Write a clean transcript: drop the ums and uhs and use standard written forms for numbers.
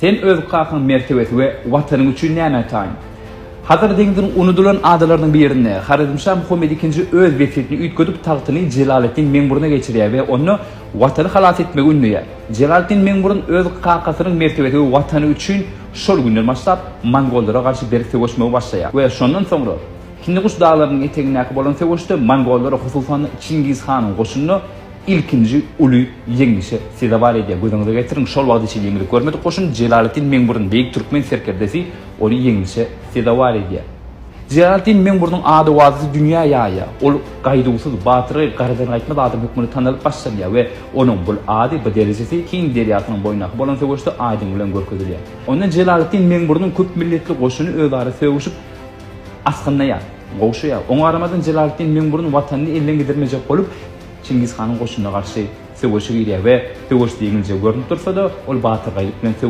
Sen öz kakaň mertebesi we Watanyň üçin nämä taýyn? Hazar deňziniň unudylan adalarynyň birinde Horezmşa Muhammet ikinji öz wesýetini üýtgedip tagtyny Jelaleddin Meňburuna geçirýär we onda Watany halas etmegi ündeýär. Jelaleddin Meňburun öz kakasynyň mertebesi we Watany üçin şol günden başlap mongollara garşy berk söweşmegi başlaýar we şondan soňra Hindiguş daglarynyň etegindäki bolan söweşde mongollara hususan-da Çingiz hanyň goşunyna ilkinji uly ýeňlişe sezewar edýär. Göz öňüňize getiriň, şol wagta çenli ýeňilik görmedik goşun Jelaleddin Meňburun beýik türkmen serkerdesi ony ýeňlişe sezewar edýär. Jelaleddin Meňburnuň ady-owazasy dünýä ýaýýar. Ol gaýduwsyz, batyrgaý, garadangaýtmaz adam hökmünde tanalyp başlanýar we onuň bul ady, bu derejesi Hind derýasynyň boýundaky bolan söweşde aýdyň bilen görkezilýär. Onda Jelaleddin Meňburnuň köp milletli goşuny özara sögüşip asgynlaýar, gowşaýar. Oňa garamazdan Jelaleddin Meňburun watanyny elden gidirmejek bolup, Çingiz hanyň goşunyna garşy söweşe girýär we söweşde ýeňiljegi görnüp dursa-da, ol batyrgaýlyk bilen.